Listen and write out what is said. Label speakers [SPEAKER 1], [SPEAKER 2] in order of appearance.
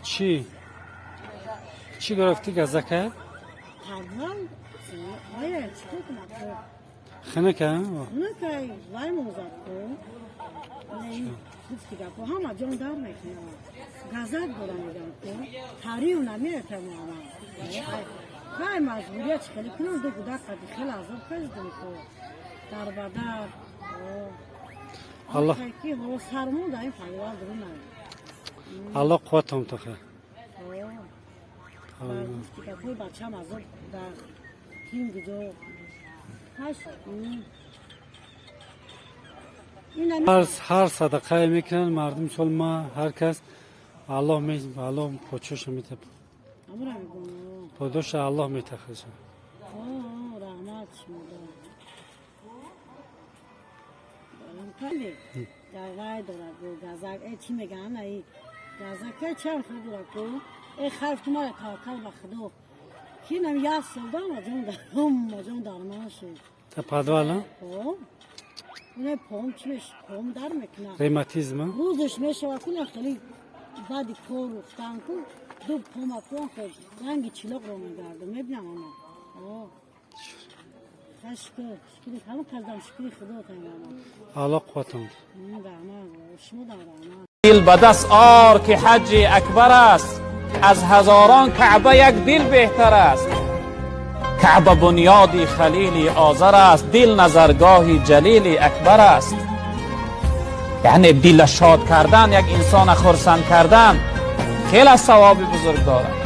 [SPEAKER 1] Чӣ чӣ гирифтӣ, газака?
[SPEAKER 2] Подвал вая чикор кунад ко?
[SPEAKER 1] Хинака.
[SPEAKER 2] Хунакай, вай мозад ко. Гуфти гапо ҳама ҷон дар мекунад, газак дора мегам ко, тарию намеятамоама. Хай, маҷбурият, чӣ хеле кунам? Ду гудак қади хеле азоб кашидем ко, дарбадар.
[SPEAKER 1] Аллоҳ.
[SPEAKER 2] Ки ҳо сармон дар ин подвал дурунай.
[SPEAKER 1] Аллоҳ қувватам тоха.
[SPEAKER 2] Гуфти гапои бачам азоб дар ким гиҷо ҳаш.
[SPEAKER 1] Ҳар садақае мекунанд мардум, мисол ма, ҳар кас, Аллоҳ Аллоҳ подшоша мета.
[SPEAKER 2] Амра мегӯм.
[SPEAKER 1] Подоша Аллоҳ метахаша.
[SPEAKER 2] Раҳмат шумода. Кали вай дорад, газак э чӣ мегӯянд, аи газака чанд хел дорад ку. Э, хайф, ту мара таваккал ба Худо ки нам як сол дама ҷон дар ҷон дармон шуд.
[SPEAKER 1] Та подвал.
[SPEAKER 2] Не, пом чӣ меш, пом дар мекунад.
[SPEAKER 1] Ревматизм.
[SPEAKER 2] Рӯзеш мешава ку, хеле баъди кор руфтан ку, ду пома ку, ранги чилоқро мегардам, мебинам ама. Шукр, шукри ҳама кардам, шукри Худо тамама.
[SPEAKER 1] Аллоҳ қувватам.
[SPEAKER 2] Раҳмат шумо дар, раҳмат.
[SPEAKER 3] Дил ба даст ор, ки ҳаҷҷи акбар аст, аз ҳазорон Каъба як дил беҳтар аст. Каъба бунёди Халили Озар аст, дил назаргоҳи Ҷалили Акбар аст. Яъне дила шод кардан, як инсона хурсанд кардан хеле савоби бузург дорад.